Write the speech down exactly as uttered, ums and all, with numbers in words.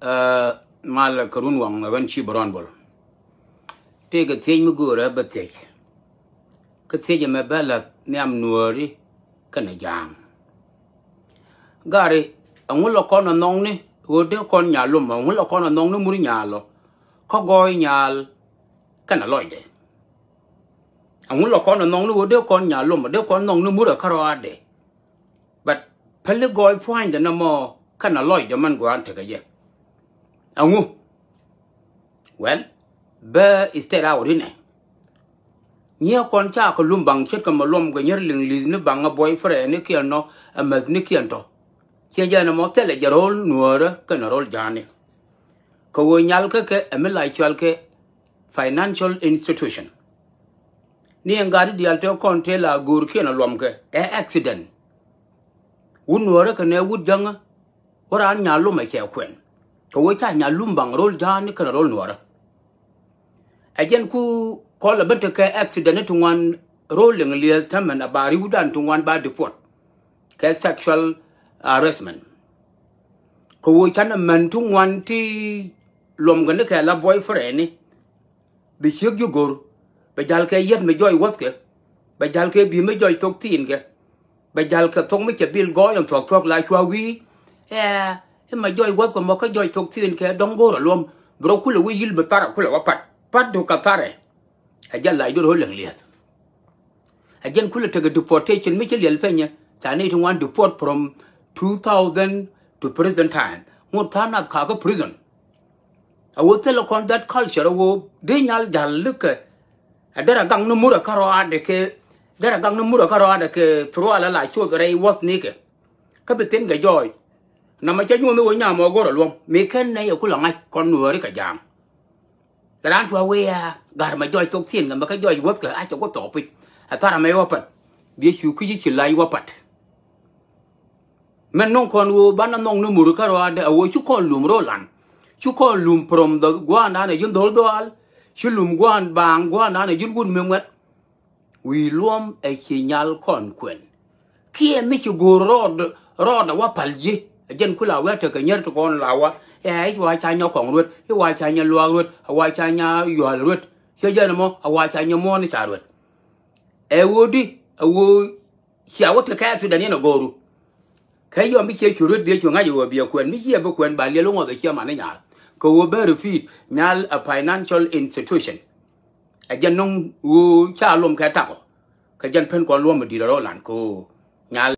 Ɛ, mal kɛ run waŋ ɛ ɣän ci bɛ rɔn bol. Tëëkɛ thiec mi göörä bɛ thiec. Kä thiec ɛmɛ bä la̱th nhiam nuääri kɛnɛ ja̱a̱ŋ. Gari, ɛŋu lɔ kɔn ɛ nhɔkni ɣöö dee kɔn nyaal lom, ɛŋu lɔ kɔn ɛ nhɔkni mur nyaal ɔ kä gɔɔy nyaal kɛnɛ lɔcdɛ? Ɛŋu lɔ kɔn ɛ nhɔkni ɣöö dee kɔn nyaal lom, dee kɔn nhɔkni mur ɛ kärɔaadɛ? But päli gɔɔy pua̱nydɛ nɔmɔ kɛnɛ lɔcdɛ mɛn gɔaa tekɛ jɛ. Ɛŋu? Well, bä state out inɛ. Nyiɛ kɔn ca kɛ lum baŋ ce̱tkɛ mɛ luɔm kɛ nyier liŋ li̱th ni baŋ ɛ boyfriend ni kiɛn nɔ, ɛ mäth ni kiɛn tɔ. Ciɛ jɛ nɔmɔ thilɛ jɛ ro̱l nuäärä kɛnɛ ro̱l ja̱a̱ni. Kɛ ɣöö nyal kä kɛ ɛ mi la cual kɛ financial institution. Ni ɛn gat i̱ diaal tëë kɔn tëë la go̱o̱rkiɛn ɛ luɔmkɛ ɛ accident. Wut nuäärä kɛnɛ wut jäŋä wä raan nyaal lom ɛ cɛ kuɛn. Kɛ ɣöö ca nyaal lum baŋ ro̱l ja̱a̱ni kɛnɛ ro̱l nuäärä. Ɛ jɛn ku kɔl ɛ ben tekɛ accident ti ŋuan ro̱l liŋ lieth tämɛn a ba ri̱wdan ti ŋuan ba deport kɛ sexual harassment. Kɛ ɣöö canɛ män ti ŋuan ti luɔmkɛ ni kɛ la boyfriend ni. Bi ciek ji̱ go̱r, bɛ ja̱l kɛ yɛt mi jɔc wäthkɛ, bɛ ja̱l kɛ bi̱i̱ mi jɔc thok thiinkɛ, bɛ ja̱l kɛ thok mi cɛ bil gɔɔy ɛn thuɔ̱k thuɔ̱k la cua wi̱i̱. Ɛ, i̱ ma jɔc wäthkɛ mɔ kä jɔc thok thiinkɛ dɔ̱ŋ go̱o̱r ɛ luɔ̱m, bi rɔ kulɛ wi̱i̱ yi̱l bi tharɛ kulɛ wä pat, pat du kɛ tharɛ. Ɛ jɛn lac duer ɣöö leŋ lieth. Ɛ jɛn kulɛ tekɛ deportation mi ci liɛl penyɛ, ca ni ti ŋuan deport from two thousand to prison time. Ŋot tha̱a̱ŋ nath kakä prison. A wä thilɛ kɔn that culture a wä dee nyal ja̱l likɛ. A derɛ gaŋ ni murɛ kärɔaadɛ kɛ, derɛ gaŋ ni murɛ kärɔaadɛ kɛ through ala la coth rɛy wäth nikɛ. Kä bi thin kɛ jɔɔc. Namɛ cɛ nyuɔ̱n ni wä nyam ɔ go̱r a luɔ̱m mi kɛn nɛy a kulɛ ŋa̱c kɔn nuääri kɛ ja̱a̱ŋ. Raan cua wee a ga̱r mɛ jɔc thok thiin kɛ mɛ kä jɔc wäthkɛ a cɛ ku thɔɔk pic. A thar amɛ wä pat. Biɛ cu ki̱ci ci lac wä pat. Mɛn nuŋ kɔn ɣöö banɛ nhɔk ni mur kärɔaadɛ a ɣöö ci kɔn lum ro̱o̱lan. Ci kɔn lum prom dhɔl gua̱a̱ndan a ji̱n dho̱l dhɔaal. Ci lum gua̱a̱n baaŋ gua̱a̱ndan a ji̱n wut mi ŋuɛt. Wi̱i̱ luɔ̱m ɛ ci nyal kɔn kuɛn. Kiɛ mi ci go̱o̱r rɔɔd, rɔɔd a wä pal ji̱. Ɛ jɛn kula wä tekɛ nyier ti kɔn la wä. Ɛ i̱ wa ca nyɔ kɔŋ ruet, i̱ wa ca nyɔ luaak ruet, a wa ca nyɔ yual ruet. Ciɛ jɛn ɛmɔ a wa ca nyɔ muɔ̱ɔ̱n ca ruet. Ɛ ɣöö di a ɣöö cia wä tekɛ accident in a go̱o̱ru. Kɛ yɔm bi ciɛ cu ruet biɛ cu ŋa̱c ɣöö biɛ kuɛn mi ciɛ bi kuɛn ba liɛl wä ŋɔth a ciɛ man ni nyal. Kɛ ɣöö bɛ repeat nyal a financial institution. A jɛn nɔŋ ɣöö ca luɔm kɛ takɔ. Kɛ jɛn pen kɔn luɔm a di̱t a rɔ lan kɛ ɣöö nyal.